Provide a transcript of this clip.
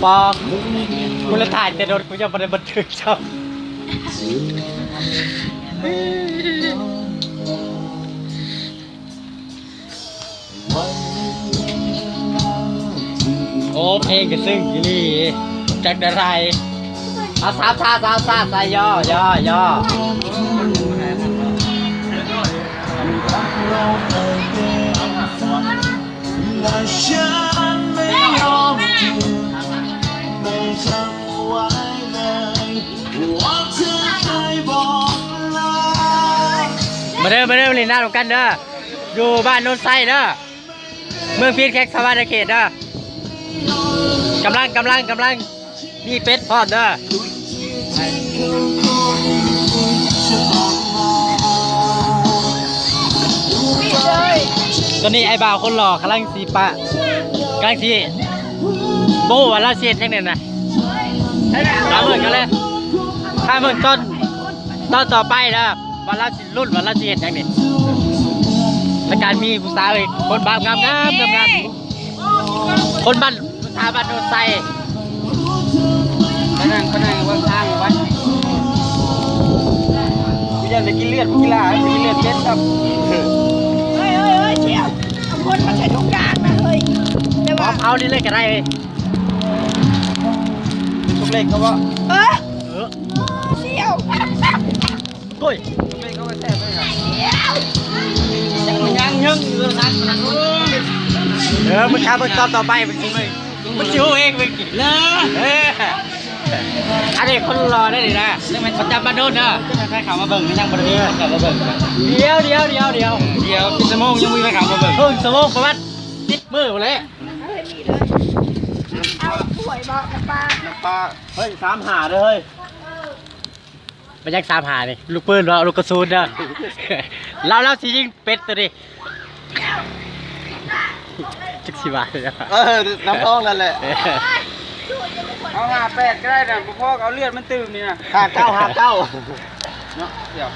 ປາກ ກູລະຖ່າຍແຕ່ໂດນ ກູຍັງບໍ່ໄດ້ບັນທຶກຊ້ຳ. ໂອ້ ເພງກະຊຶ້ງອີ່ຫຼີ ຈັກແນວໃດ. ເອົາ ສາມຊາ ສາມຊາ ສາມ ຍໍ ຍໍ ຍໍ. ມາເດີ ມາເດີ ມາຫຼິ້ນນ້ຳນຳກັນເດີ ຢູ່ບ້ານໂນນໄຊເດີ ເມືອງພີນ ແຂວງສະຫວັນນະເຂດເດີ. ກຳລັງ ກຳລັງ ກຳລັງ ມີເປັດພ້ອມເດີ. ຕອນນີ້ອ້າຍບ່າວຄົນຫຼໍ່ກຳລັງຊິປະ ກຳລັງຊິ ບໍ່ຮູ້ວ່າລາວຊິເຮັດຫຍັງແນ່ນະ. ຖ້າເບິ່ງກັນເລີຍ ຖ້າເບິ່ງຕອນ ຕອນຕໍ່ໄປເດີ ວ່າລາວຊິ ລຸ້ນວ່າລາວຊິເຮັດຫຍັງນີ້. ລະການມີຜູ້ສາວອີກ ຄົນບາບງາມໆ ງາມໆ ຄົນບ້ານ ສາວບ້ານໂນນໄຊ. ໄປນັ່ງ ໄປນັ່ງເບິ່ງທາງໄປ. ກູຢ້ານໄດ້ກິນເລືອດ ກິນລາ ກິນເລືອດເປັດຊ້ຳ. ເຮີ້ຍ ເຮີ້ຍ ເຮີ້ຍ ສ່ຽວ ຄົນມາໃສ່ຖົງຢາງນະເຮີ້ຍ. ແຕ່ວ່າ ເອົານີ້ເລີຍກະໄດ້ເວີຍ. ເປັນຕຸກເລັກເຂົາບໍ່? ເອີ ເອີ ສ່ຽວ. ໂອ້ຍ ເອີ ມຶງຖ້າເບິ່ງຕອນຕໍ່ໄປ ມຶງຊິ ມຶງຊິຮູ້ເອງ ມຶງ ເອີ ອັນນີ້ຄົນຫຼໍ່ໄດ໋ນີ້ນະ ປະຈຳບ້ານໂນນເດີ. ໃຜເຂົ້າມາເບິ່ງ ຍັງບໍ່ໄດ້ມີຄົນເຂົ້າມາເບິ່ງ. ດຽວ ດຽວ ດຽວ ດຽວ ດຽວ ເປັນຊົ່ວໂມງຍັງບໍ່ມີໃຜເຂົ້າມາເບິ່ງ. ເຄິ່ງຊົ່ວໂມງ ປະມານສິບມື້ພຸ້ນແຫຼະ. ເອົາຖ້ວຍບໍ່ ນ້ຳປາ ນ້ຳປາ. ເຮີ້ຍ ສາມຫ້າເດີເຮີ້ຍ. ມາຍັງ ສາມຫ້ານີ້ ລູກປືນບໍ່ ລູກກະສຸນເດີ. ລາວ ລາວຊິຍິງເປັດໂຕນີ້ ຈັກຊິວ່າ. ເອີ ນ້ຳທອງນັ້ນແຫຼະ. ເອົາຫ້າແປດກະໄດ້ນະ ບໍ່ພໍກະເອົາເລືອດມັນຕື່ມນີ້ນະ. ຫ້າເກົ້າ ຫ້າເກົ້າ ເນາະ ດຽວ.